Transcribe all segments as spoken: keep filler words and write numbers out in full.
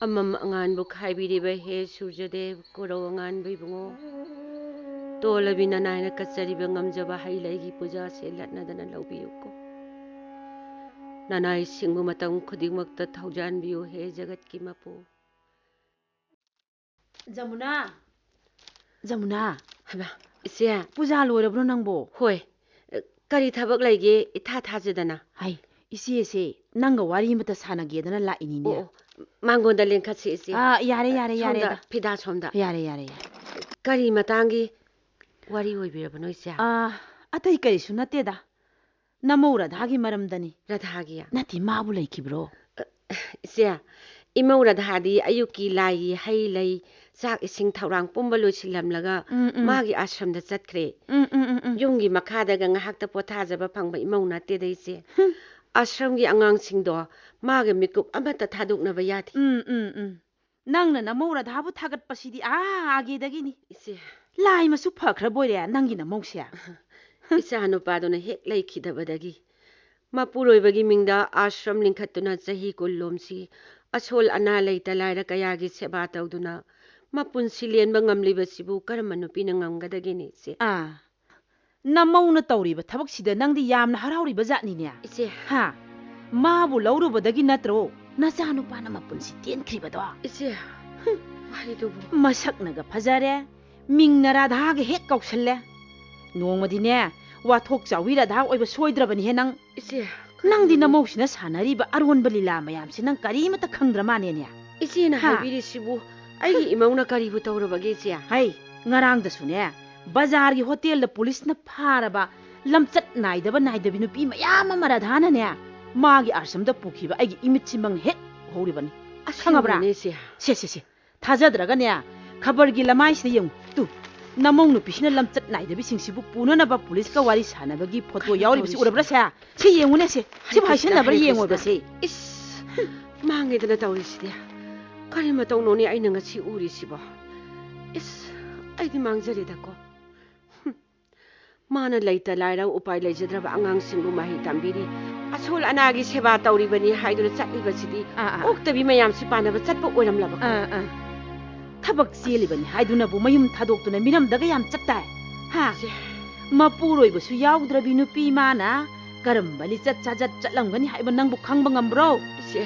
ꯑꯃꯝ ꯑꯉꯥꯟꯕꯨ ꯈꯥꯏꯕꯤꯔꯤꯕ ꯍꯦ ꯁꯨꯔꯖꯗꯦꯕ, ꯀꯣꯔꯧ ꯑꯉꯥꯟꯕ ꯏꯕꯨꯡꯉꯣ, ꯇꯣꯜꯂꯕꯤ ꯅꯅꯥꯏꯅ ꯀꯠꯆꯔꯤꯕ ꯉꯝꯖꯕ ꯍꯩ ꯂꯩꯒꯤ ꯄꯨꯖꯥꯁꯦ ꯂꯠꯅꯗꯅ ꯂꯧꯕꯤꯌꯨꯀꯣ꯫ ꯅꯅꯥꯏꯁꯤꯡꯕꯨ ꯃꯇꯝ ꯈꯨꯗꯤꯡꯃꯛꯇ ꯊꯧꯖꯥꯟꯕꯤꯌꯨ ꯍꯦ ꯖꯒꯠꯀꯤ ꯃꯄꯨ꯫ ꯖꯃꯨꯅꯥ! ꯖꯃꯨꯅꯥ! ꯍꯩꯃꯥ, ꯏꯆꯦ꯫ ꯄꯨꯖꯥ ꯂꯣꯏꯔꯕ꯭ꯔꯣ ꯅꯪꯕꯣ? ꯍꯣꯏ꯫ ꯀꯔꯤ ꯊꯕꯛ ꯂꯩꯒꯦ ꯏꯊꯥ ꯊꯥꯖꯗꯅ? ꯍꯥꯏ, ꯏꯆꯦꯁꯦ ꯅꯪꯒ ꯋꯥꯔꯤ ꯑꯃꯇ ꯁꯥꯟꯅꯒꯦꯗꯅ ꯂꯥꯛꯏꯅꯤꯅꯦ꯫ ꯑꯣ, ꯑꯣ, ꯃꯥꯡꯒꯣꯟꯗ ꯂꯦꯡꯈꯠꯁꯤ ꯏꯆꯦ꯫ ꯑꯥ, ꯌꯥꯔꯦ, ꯌꯥꯔꯦ, ꯁꯣꯝꯗ ꯌꯥꯔꯦꯗ꯫ ꯐꯤꯗꯥ ꯁꯣꯝꯗ꯫ ꯌꯥꯔꯦ, ꯌꯥꯔꯦ, ꯌꯥꯔꯦ꯫ ꯀꯔꯤ ꯃꯇꯥꯡꯒꯤ ꯋꯥꯔꯤ ꯑꯣꯏꯕꯤꯔꯕꯅꯣ ꯏꯆꯦ? ꯑꯥ, ꯑꯇꯩ ꯀꯔꯤꯁꯨ ꯅꯠꯇꯦꯗ꯫ ꯅꯃꯧ ꯔꯥꯙꯥꯒꯤ ꯃꯔꯝꯗꯅꯤ꯫ ꯔꯥꯙꯥꯒꯤ? ꯅꯠꯇꯦ, ꯃꯥꯕꯨ ꯂꯩꯈꯤꯕ꯭ꯔꯣ? ꯏꯆꯦ, ꯏꯃꯧ ꯔꯥꯙꯥꯗꯤ ꯑꯌꯨꯛꯀꯤ ꯂꯥꯏꯒꯤ ꯍꯩ ꯂꯩ, ꯆꯥꯛ ꯏꯁꯤꯡ ꯊꯧꯔꯥꯡ ꯄꯨꯝꯕ ꯂꯣꯏꯁꯤꯜꯂꯝꯂꯒ ꯎꯝ, ꯎꯝ꯫ ꯃꯥꯒꯤ ꯑꯥꯁ꯭ꯔꯝꯗ ꯆꯠꯈ꯭ꯔꯦ꯫ ꯎꯝ, ꯎꯝ, ꯎꯝ, ꯎꯝ꯫ ꯌꯨꯝꯒꯤ ꯃꯈꯥꯗꯒ ꯉꯥꯏꯍꯥꯛꯇ ꯄꯣꯊꯥꯖꯕ ꯐꯪꯕ ꯏꯃꯧ ꯅꯠꯇꯦꯗ ꯏꯆꯦ꯫ ꯍꯨꯝ꯫ ꯑꯥꯁ꯭ꯔꯝꯒꯤ ꯑꯉꯥꯡꯁꯤꯡꯗꯣ ꯃꯥꯒꯤ ꯃꯤꯀꯨꯞ ꯑꯃꯠꯇ ꯊꯥꯗꯣꯛꯅꯕ ꯌꯥꯗꯦ꯫ ꯎꯝ, ꯎꯝ, ꯎꯝ꯫ ꯅꯪꯅ ꯅꯃꯧ ꯔꯥꯙꯥꯕꯨ ꯊꯥꯒꯠꯄꯁꯤꯗꯤ ꯑꯥ ꯑꯥꯒꯦꯗꯒꯤꯅꯤ꯫ ꯏꯆꯦ꯫ ꯂꯥꯏ ꯃꯆꯨ ꯐꯈ꯭ꯔꯕꯣꯏꯔꯦ ꯅꯪꯒꯤ ꯅꯃꯧꯁꯦ꯫ ꯏꯆꯥ ꯅꯨꯄꯥꯗꯨꯅ ꯍꯦꯛ ꯂꯩꯈꯤꯗꯕꯗꯒꯤ ꯃꯄꯨꯔꯣꯏꯕꯒꯤ ꯃꯤꯡꯗ ꯑꯥꯁ꯭ꯔꯝ ꯂꯤꯡꯈꯠꯇꯨꯅ ꯆꯍꯤ ꯀꯨꯟ ꯂꯣꯝꯁꯤ ꯑꯁꯣꯜ ꯑꯅꯥ ꯂꯩꯇ ꯂꯥꯏꯔ ꯀꯌꯥꯒꯤ ꯁꯦꯕꯥ ꯇꯧꯗꯨꯅ ꯃꯄꯨꯟꯁꯤ ꯂꯦꯟꯕ ꯉꯝꯂꯤꯕꯁꯤꯕꯨ ꯀꯔꯝꯕ ꯅꯨꯄꯤꯅ ꯉꯝꯒꯗꯒꯦꯅꯦ, ꯏꯆꯦ? ꯑꯥ, ꯅꯃꯧꯅ ꯇꯧꯔꯤꯕ ꯊꯕꯛꯁꯤꯗ ꯅꯪꯗꯤ ꯌꯥꯝꯅ ꯍꯔꯥꯎꯔꯤꯕ ꯖꯥꯠꯅꯤꯅꯦ꯫ ꯏꯆꯦ꯫ ꯍꯥ? ꯃꯥꯕꯨ ꯂꯧꯔꯨꯕꯗꯒꯤ ꯅꯠꯇ꯭ꯔꯣ ꯅꯆꯥꯅꯨꯄꯥꯅ ꯃꯄꯨꯟꯁꯤ ꯇꯦꯟꯈ꯭ꯔꯤꯕꯗꯣ? ꯏꯆꯦ, ꯍꯨꯝ꯫ ꯋꯥꯍꯩꯗꯨꯕꯨ꯫ ꯃꯁꯛꯅꯒ ꯐꯖꯔꯦ, ꯃꯤꯡꯅ ꯔꯥꯙꯥꯒ ꯍꯦꯛ ꯀꯧꯁꯜꯂꯦ꯫ ꯅꯣꯡꯃꯗꯤꯅꯦ, ꯋꯥꯊꯣꯛ ꯆꯥꯎꯕꯤ ꯔꯥꯙꯥ ꯑꯣꯏꯕ ꯁꯣꯏꯗ꯭ꯔꯕꯅꯤꯍꯦ ꯅꯪ꯫ ꯏꯆꯦ, ꯅꯪꯗꯤ ꯀꯔꯤꯅꯣ? ꯅꯃꯧꯁꯤꯅ ꯁꯥꯟꯅꯔꯤꯕ ꯑꯔꯣꯟꯕ ꯂꯤꯂꯥ ꯃꯌꯥꯝꯁꯦ ꯅꯪ ꯀꯔꯤꯃꯠꯇ ꯈꯪꯗ꯭ꯔ ꯃꯥꯅꯦꯅꯦ? ꯏꯆꯦꯅ ꯍꯥ? ꯍꯥꯏꯕꯤꯔꯤꯁꯤꯕꯨ ꯑꯩꯒꯤ ꯏꯃꯧꯅ ꯀꯔꯤꯕꯨ ꯇꯧꯔꯕꯒꯦ, ꯏꯆꯦ? ꯍꯩ, ꯉꯔꯥꯡꯗꯁꯨꯅꯦ, ꯕꯖꯥꯔꯒꯤ ꯍꯣꯇꯦꯜꯗ ꯄꯨꯂꯤꯁꯅ ꯐꯥꯔꯕ ꯂꯝꯆꯠ ꯅꯥꯏꯗꯕ ꯅꯥꯏꯗꯕꯤ ꯅꯨꯄꯤ ꯃꯌꯥꯝ ꯑꯃ ꯔꯥꯙꯥꯅꯅꯦ, ꯃꯥꯒꯤ ꯑꯥꯁ꯭ꯔꯝꯗ ꯄꯨꯈꯤꯕ ꯑꯩꯒꯤ ꯏꯃꯤꯠꯁꯤꯃꯛꯅ ꯍꯦꯛ ꯎꯍꯧꯔꯤꯕꯅꯤ꯫ ꯈꯪꯉꯕ꯭ꯔꯥ? ꯑꯁꯦꯡꯕꯅꯦ, ꯏꯆꯦ꯫ ꯁꯦ, ꯁꯦ, ꯁꯦ꯫ ꯊꯥꯖꯗ꯭ꯔꯒꯅꯦ, ꯈꯕꯔꯒꯤ ꯂꯃꯥꯏꯁꯤꯗ ꯌꯦꯡꯉꯨ꯫ ꯇꯨ, ꯅꯃꯧ ꯅꯨꯄꯤꯁꯤꯅ ꯂꯝꯆꯠ ꯅꯥꯏꯗꯕꯤꯁꯤꯡꯁꯤꯕꯨ ꯄꯨꯅꯅꯕ ꯄꯨꯂꯤꯁꯀ ꯋꯥꯔꯤ ꯁꯥꯟꯅꯕꯒꯤ ꯐꯣꯇꯣ ꯀꯩꯅꯣ ꯌꯥꯎꯔꯤꯕꯁꯤ ꯇꯧꯔꯤꯁꯤꯕꯣ? ꯎꯔꯕ꯭ꯔꯥ ꯁꯦ? ꯁꯤ ꯌꯦꯡꯉꯨꯅꯦ ꯁꯦ꯫ ꯁꯤꯕꯨ ꯍꯥꯏ ꯀ꯭ꯔꯤꯁꯅ, ꯍꯥꯏꯁꯤꯟꯅꯕ꯭ꯔꯥ ꯍꯔꯦ ꯌꯦꯡꯉꯣꯏꯕ ꯀ꯭ꯔꯤꯁꯅ꯫ ꯁꯦ? ꯏꯁ, ꯃꯥꯡꯉꯦꯗꯅ ꯇꯧꯔꯤꯁꯤꯗꯤ꯫ ꯀꯔꯤ ꯃꯇꯧꯅꯣꯅꯦ ꯑꯩꯅ ꯉꯁꯤ ꯎꯔꯤꯁꯤꯕꯣ? ꯏꯁ, ꯑꯩꯗꯤ ꯃꯥꯡꯖꯔꯦꯗꯀꯣ꯫ ꯍꯨꯝ꯫ ꯃꯥꯅ ꯂꯩꯇ ꯂꯥꯏꯔ ꯎꯄꯥꯏ ꯂꯩꯖꯗ꯭ꯔꯕ ꯑꯉꯥꯡꯁꯤꯡꯕꯨ ꯃꯍꯩ ꯇꯝꯕꯤꯔꯤ꯫ ꯑꯁꯣꯜ ꯑꯅꯥꯒꯤ ꯁꯦꯕꯥ ꯇꯧꯔꯤꯕꯅꯤ ꯍꯥꯏꯗꯨꯅ ꯆꯠꯂꯤꯕꯁꯤꯗꯤ ꯑꯥ, ꯑꯥ, ꯑꯥ꯫ ꯑꯣꯛꯇꯕꯤ ꯃꯌꯥꯝꯁꯤ ꯄꯥꯟꯅꯕ ꯆꯠꯄ ꯑꯣꯏꯔꯝꯂꯕꯀꯣ? ꯑꯥ, ꯑꯥ꯫ ꯊꯕꯛ ꯆꯦꯜꯂꯤꯕꯅꯤ ꯍꯥꯏꯗꯨꯅꯕꯨ ꯃꯌꯨꯝ ꯊꯥꯗꯣꯛꯇꯨꯅ ꯃꯤꯔꯝꯗꯒ ꯌꯥꯝ ꯆꯠꯇꯥꯏ? ꯍꯥ? ꯏꯆꯦ꯫ ꯃꯄꯨꯔꯣꯏꯕꯁꯨ ꯌꯥꯎꯗ꯭ꯔꯕꯤ ꯅꯨꯄꯤ ꯃꯥꯅ ꯀꯔꯝꯕ ꯂꯤꯆꯠ ꯁꯥꯖꯠ ꯆꯠꯂꯝꯒꯅꯤ ꯍꯥꯏꯕ ꯅꯪꯕꯨ ꯈꯪꯕ ꯉꯝꯕ꯭ꯔꯣ? ꯏꯆꯦ꯫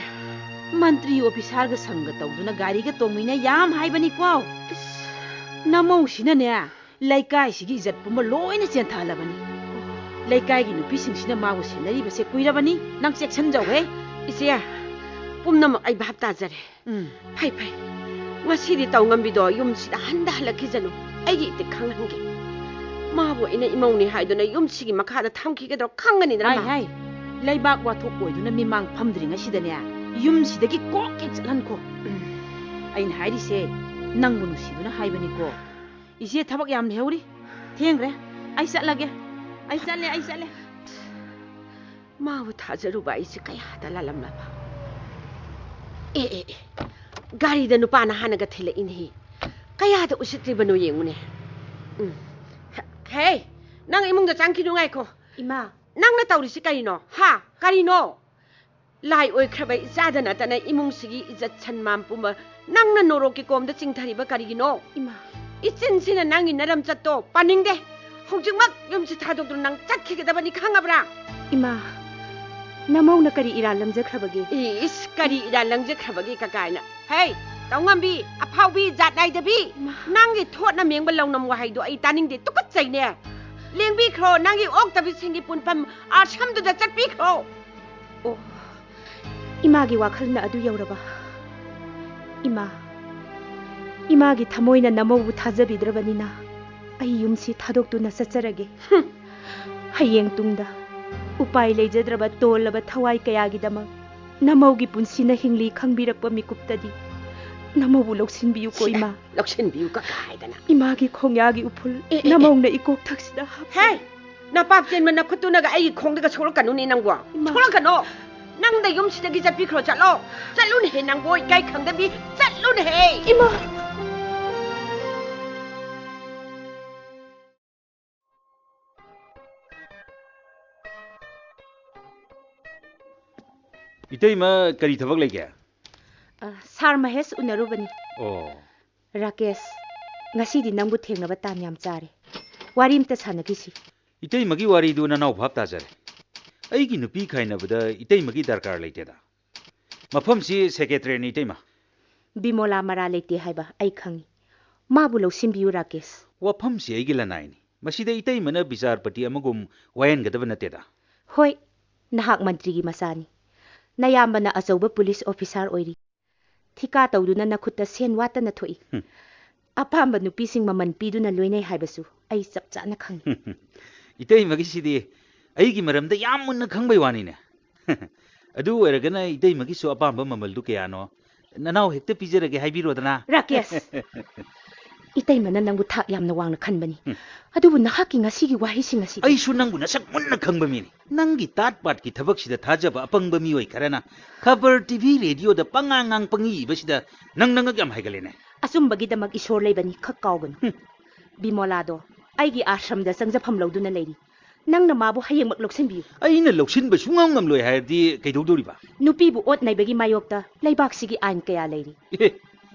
ꯃꯟꯇ꯭ꯔꯤ ꯑꯣꯐꯤꯁꯥꯔꯒ ꯁꯪꯒ ꯇꯧꯗꯨꯅ ꯒꯥꯔꯤꯒ ꯇꯣꯡꯃꯤꯟꯅ ꯌꯥꯝ ꯍꯥꯏꯕꯅꯤꯀꯣ꯫ ꯏꯁ꯫ ꯅꯃꯧꯁꯤꯅꯅꯦ, ꯂꯩꯀꯥꯏꯁꯤꯒꯤ ꯏꯖꯠ ꯄꯨꯝꯕ ꯂꯣꯏꯅ ꯆꯦꯟꯊꯍꯜꯂꯕꯅꯤ꯫ ꯂꯩꯀꯥꯏꯒꯤ ꯅꯨꯄꯤꯁꯤꯡꯁꯤꯅ ꯃꯥꯕꯨ ꯁꯦꯟꯅꯔꯤꯕꯁꯦ ꯀꯨꯏꯔꯕꯅꯤ꯫ ꯅꯪ ꯆꯦꯛꯁꯤꯟꯖꯧꯍꯦ꯫ ꯏꯆꯦ, ꯄꯨꯝꯅꯃꯛ ꯑꯩ ꯚꯥꯞ ꯇꯥꯖꯔꯦ꯫ ꯎꯝ꯫ ꯐꯩ, ꯐꯩ꯫ ꯉꯁꯤꯗꯤ ꯇꯧꯉꯝꯕꯤꯗꯣ ꯌꯨꯝꯁꯤꯗ ꯍꯟꯗ ꯍꯜꯂꯛꯈꯤꯁꯅꯨ꯫ ꯑꯩꯒꯤ ꯏꯇꯤꯛ ꯈꯪꯍꯟꯒꯦ꯫ ꯃꯥꯕꯨ ꯑꯩꯅ ꯏꯃꯧꯅꯤ ꯍꯥꯏꯗꯨꯅ ꯌꯨꯝꯁꯤꯒꯤ ꯃꯈꯥꯗ ꯊꯝꯈꯤꯒꯗ꯭ꯔꯣ ꯈꯪꯒꯅꯤꯗꯅ ꯍꯥꯏ, ꯃꯥ꯫ ꯍꯥꯏ꯫ ꯂꯩꯕꯥꯛ ꯋꯥꯊꯣꯛ ꯑꯣꯏꯗꯨꯅ ꯃꯤꯃꯥꯡ ꯐꯝꯗ꯭ꯔꯤꯉꯩꯁꯤꯗꯅꯦ, ꯌꯨꯝꯁꯤꯗꯒꯤ ꯀꯣꯛ ꯍꯦꯛ ꯆꯠꯍꯟꯈꯣ꯫ ꯎꯝ꯫ ꯑꯩꯅ ꯍꯥꯏꯔꯤꯁꯦ ꯅꯪꯕꯨ ꯅꯨꯡꯁꯤꯗꯨꯅ ꯍꯥꯏꯕꯅꯤꯀꯣ꯫ ꯏꯆꯦ ꯊꯕꯛ ꯌꯥꯝ ꯂꯩꯍꯧꯔꯤ꯫ ꯊꯦꯡꯈ꯭ꯔꯦ꯫ ꯑꯩ ꯆꯠꯂꯒꯦ꯫ ꯑꯩ ꯆꯠꯂꯦ, ꯑꯩ ꯆꯠꯂꯦ꯫ ꯃꯥꯕꯨ ꯊꯥꯖꯔꯨꯕ ꯑꯩꯁꯦ ꯀꯌꯥꯗ ꯂꯥꯜꯂꯝꯂꯕ꯫ ꯑꯦ, ꯑꯦ, ꯑꯦ, ꯒꯥꯔꯤꯗ ꯅꯨꯄꯥꯅ ꯍꯥꯟꯅꯒ ꯊꯤꯜꯂꯛꯏꯅꯦꯍꯦ꯫ ꯀꯌꯥꯗ ꯎꯁꯤꯠꯇ꯭ꯔꯤꯕꯅꯣ ꯌꯦꯡꯉꯨꯅꯦ꯫ ꯎꯝ꯫ ꯍꯦ, ꯅꯪ ꯏꯃꯨꯡꯗ ꯆꯪꯈꯤꯅꯨ, ꯉꯥꯏꯈꯣ꯫ ꯏꯃꯥ꯫ ꯅꯪꯅ ꯇꯧꯔꯤꯁꯤ ꯀꯔꯤꯅꯣ? ꯍꯥ? ꯀꯔꯤꯅꯣ? ꯂꯥꯏ ꯑꯣꯏꯈ꯭ꯔꯕ ꯏꯆꯥꯗ ꯅꯠꯇꯅ ꯏꯃꯨꯡꯁꯤꯒꯤ ꯏꯖꯠ ꯁꯟꯃꯥꯟ ꯄꯨꯝꯕ ꯅꯪꯅ ꯅꯣꯔꯣꯛꯀꯤ ꯀꯣꯝꯗ ꯆꯤꯡꯊꯔꯤꯕ ꯀꯔꯤꯒꯤꯅꯣ? ꯏꯃꯥ꯫ ꯏꯆꯤꯟꯁꯤꯅ ꯅꯪꯒꯤ ꯅꯔꯝꯆꯠꯇꯣ ꯄꯥꯅꯤꯡꯗꯦ꯫ ꯍꯧꯖꯤꯛꯃꯛ ꯌꯨꯝꯁꯤ ꯊꯥꯗꯣꯛꯇꯨꯅ ꯅꯪ ꯆꯠꯈꯤꯒꯗꯕꯅꯤ, ꯈꯪꯉꯕ꯭ꯔꯥ? ꯏꯃꯥ, ꯅꯃꯧꯅ ꯀꯔꯤ ꯏꯔꯥꯜ ꯂꯪꯖꯈ꯭ꯔꯕꯒꯦ? ꯏꯁ, ꯀꯔꯤ ꯏꯔꯥꯜ ꯂꯪꯖꯈ꯭ꯔꯕꯒꯦ ꯀꯀꯥꯏꯅ? ꯍꯦ, ꯇꯧꯉꯝꯕꯤ, ꯑꯐꯥꯎꯕꯤ, ꯖꯥꯠ ꯅꯥꯏꯗꯕꯤ! ꯏꯃꯥ꯫ ꯅꯪꯒꯤ ꯊꯣꯠꯅ ꯃꯦꯡꯕ ꯂꯧꯅꯝ ꯋꯥꯍꯩꯗꯣ ꯑꯩ ꯇꯥꯅꯤꯡꯗꯦ, ꯇꯨꯀꯠꯆꯩꯅꯦ! ꯂꯦꯡꯕꯤꯈ꯭ꯔꯣ, ꯅꯪꯒꯤ ꯑꯣꯛꯇꯕꯤꯁꯤꯡꯒꯤ ꯄꯨꯟꯐꯝ ꯑꯥꯁ꯭ꯔꯝꯗꯨꯗ ꯆꯠꯄꯤꯈ꯭ꯔꯣ! ꯑꯣ, ꯏꯃꯥꯒꯤ ꯋꯥꯈꯜꯅ ꯑꯗꯨ ꯌꯧꯔꯕ? ꯏꯃꯥ, ꯏꯃꯥꯒꯤ ꯊꯃꯣꯏꯅ ꯅꯃꯧꯕꯨ ꯊꯥꯖꯕꯤꯗ꯭ꯔꯕꯅꯤꯅ ꯑꯩ ꯌꯨꯝꯁꯤ ꯊꯥꯗꯣꯛꯇꯨꯅ ꯆꯠꯆꯔꯒꯦ꯫ ꯍꯨꯝ꯫ ꯍꯌꯦꯡ ꯇꯨꯡꯗ ꯎꯄꯥꯏ ꯂꯩꯖꯗ꯭ꯔꯕ ꯇꯣꯜꯂꯕ ꯊꯋꯥꯏ ꯀꯌꯥꯒꯤꯗꯃꯛ ꯅꯃꯧꯒꯤ ꯄꯨꯟꯁꯤꯅ ꯍꯤꯡꯂꯤ ꯈꯪꯕꯤꯔꯛꯄ ꯃꯤꯀꯨꯞꯇꯗꯤ ꯅꯃꯧꯕꯨ ꯂꯧꯁꯤꯟꯕꯤꯌꯨꯀꯣ, ꯏꯃꯥ꯫ ꯂꯧꯁꯤꯟꯕꯤꯌꯨ ꯀꯀꯥ ꯍꯥꯏꯗꯅ꯫ ꯏꯃꯥꯒꯤ ꯈꯣꯡꯌꯥꯒꯤ ꯎꯐꯨꯜ ꯑꯦ, ꯑꯦ, ꯑꯦ꯫ ꯅꯃꯧꯅ ꯏꯀꯣꯛꯊꯛꯁꯤꯗ ꯍꯥꯞꯆꯔꯦ꯫ ꯍꯦ! ꯅꯄꯥꯞ ꯆꯦꯟꯕ ꯅꯈꯨꯠꯇꯨꯅꯒ ꯑꯩꯒꯤ ꯈꯣꯡꯗꯒ ꯁꯣꯛꯂꯛꯀꯅꯨꯅꯦ ꯅꯪꯕꯣ꯫ ꯏꯃꯥ꯫ ꯁꯣꯛꯂꯛꯀꯅꯣ! ꯅꯪꯗ ꯌꯨꯝꯁꯤꯗꯒꯤ ꯆꯠꯄꯤꯈ꯭ꯔꯣ, ꯆꯠꯂꯣ! ꯆꯠꯂꯨꯅꯦꯍꯦ ꯅꯪꯕꯣ, ꯏꯀꯥꯏ ꯈꯪꯗꯕꯤ! ꯆꯠꯂꯨꯅꯦꯍꯦ! ꯏꯃꯥ! ꯏꯇꯩꯃ, ꯀꯔꯤ ꯊꯕꯛ ꯂꯩꯒꯦ? ꯑ, ꯁꯥꯔ ꯃꯍꯦꯁ ꯎꯅꯔꯨꯕꯅꯤ꯫ ꯑꯣ꯫ ꯔꯥꯀꯦꯁ, ꯉꯁꯤꯗꯤ ꯅꯪꯕꯨ ꯊꯦꯡꯅꯕ ꯇꯥꯟ ꯌꯥꯝ ꯆꯥꯔꯦ꯫ ꯋꯥꯔꯤ ꯑꯝꯇ ꯁꯥꯟꯅꯈꯤꯁꯤ꯫ ꯏꯇꯩꯃꯒꯤ ꯋꯥꯔꯤꯗꯨ ꯅꯅꯥꯎ ꯚꯥꯞ ꯇꯥꯖꯔꯦ꯫ ꯑꯩꯒꯤ ꯅꯨꯄꯤ ꯈꯥꯏꯅꯕꯗ ꯏꯇꯩꯃꯒꯤ ꯗꯔꯀꯥꯔ ꯂꯩꯇꯦꯗ꯫ ꯃꯐꯝꯁꯤ ꯁꯦꯀ꯭ꯔꯦꯇꯔꯤꯅꯤ, ꯏꯇꯩꯃ꯫ ꯕꯤꯃꯣꯂꯥ ꯃꯔꯥ ꯂꯩꯇꯦ ꯍꯥꯏꯕ ꯑꯩ ꯈꯪꯏ꯫ ꯃꯥꯕꯨ ꯂꯧꯁꯤꯟꯕꯤꯌꯨ, ꯔꯥꯀꯦꯁ꯫ ꯋꯥꯐꯝꯁꯤ ꯑꯩꯒꯤ ꯂꯅꯥꯏꯅꯤ꯫ ꯃꯁꯤꯗ ꯏꯇꯩꯃꯅ ꯕꯤꯆꯥꯔꯄꯇꯤ ꯑꯃꯒꯨꯝ ꯋꯥꯌꯦꯟꯒꯗꯕ ꯅꯠꯇꯦꯗ꯫ ꯍꯣꯏ, ꯅꯍꯥꯛ ꯃꯟꯇ꯭ꯔꯤꯒꯤ ꯃꯆꯥꯅꯤ꯫ ꯅꯌꯥꯝꯕꯅ ꯑꯆꯧꯕ ꯄꯨꯂꯤꯁ ꯑꯣꯐꯤꯁꯥꯔ ꯑꯣꯏꯔꯤ꯫ ꯊꯤꯀꯥ ꯇꯧꯗꯨꯅ ꯅꯈꯨꯠꯇ ꯁꯦꯟ ꯋꯥꯠꯇꯅ ꯊꯣꯛꯏ꯫ ꯍꯨꯝ꯫ ꯑꯄꯥꯝꯕ ꯅꯨꯄꯤꯁꯤꯡ ꯃꯃꯜ ꯄꯤꯗꯨꯅ ꯂꯣꯏꯅꯩ ꯍꯥꯏꯕꯁꯨ ꯑꯩ ꯆꯞ ꯆꯥꯅ ꯈꯪꯏ꯫ ꯏꯇꯩꯃꯒꯤꯁꯤꯗꯤ ꯑꯩꯒꯤ ꯃꯔꯝꯗ ꯌꯥꯝ ꯃꯨꯟꯅ ꯈꯪꯕꯩ ꯋꯥꯅꯤꯅꯦ꯫ ꯑꯗꯨ ꯑꯣꯏꯔꯒꯅ ꯏꯇꯩꯃꯒꯤꯁꯨ ꯑꯄꯥꯝꯕ ꯃꯃꯜꯗꯨ ꯀꯌꯥꯅꯣ? ꯅꯅꯥꯎ ꯍꯦꯛꯇ ꯄꯤꯖꯔꯒꯦ ꯍꯥꯏꯕꯤꯔꯣꯗꯅ꯫ ꯔꯥꯀꯦꯁ! ꯏꯇꯩꯃꯅ ꯅꯪꯕꯨ ꯊꯥꯛ ꯌꯥꯝꯅ ꯋꯥꯡꯅ ꯈꯟꯕꯅꯤ꯫ ꯎꯝ꯫ ꯑꯗꯨꯕꯨ ꯅꯍꯥꯛꯀꯤ ꯉꯁꯤꯒꯤ ꯋꯥꯍꯩꯁꯤꯡ ꯑꯁꯤꯗꯤ꯫ ꯑꯩꯁꯨ ꯅꯪꯕꯨ ꯅꯁꯛ ꯃꯨꯟꯅ ꯈꯪꯕ ꯃꯤꯅꯤ꯫ ꯅꯪꯒꯤ ꯇꯥꯠ ꯄꯥꯠꯀꯤ ꯊꯕꯛꯁꯤꯗ ꯊꯥꯖꯕ ꯑꯄꯪꯕ ꯃꯤꯑꯣꯏ ꯈꯔꯅ ꯈꯕꯔ, ꯇꯤ ꯚꯤ, ꯔꯦꯗꯤꯑꯣꯗ ꯄꯉꯥꯡ ꯉꯥꯡ ꯄꯪꯏ ꯏꯕꯁꯤꯗ ꯅꯪ ꯅꯉꯛ ꯌꯥꯝ ꯍꯥꯏꯒꯠꯂꯦꯅꯦ꯫ ꯑꯆꯨꯝꯕꯒꯤꯗꯃꯛ ꯏꯁꯣꯔ ꯂꯩꯕꯅꯤ, ꯈꯛ ꯀꯥꯎꯒꯅꯨ꯫ ꯍꯨꯝ꯫ ꯕꯤꯃꯣꯂꯥꯗꯣ ꯑꯩꯒꯤ ꯑꯥꯁ꯭ꯔꯝꯗ ꯆꯪꯖꯐꯝ ꯂꯧꯗꯨꯅ ꯂꯩꯔꯤ꯫ ꯅꯪꯅ ꯃꯥꯕꯨ ꯍꯌꯦꯡꯃꯛ ꯂꯧꯁꯤꯟꯕꯤꯌꯨ꯫ ꯑꯩꯅ ꯂꯧꯁꯤꯟꯕ ꯁꯨꯡꯉꯝ ꯉꯝꯂꯣꯏ ꯍꯥꯏꯔꯗꯤ ꯀꯩꯗꯧꯗꯣꯔꯤꯕ? ꯅꯨꯄꯤꯕꯨ ꯑꯣꯠ ꯅꯩꯕꯒꯤ ꯃꯥꯌꯣꯛꯇ ꯂꯩꯕꯥꯛꯁꯤꯒꯤ ꯑꯥꯏꯟ ꯀꯌꯥ ꯂꯩꯔꯤ꯫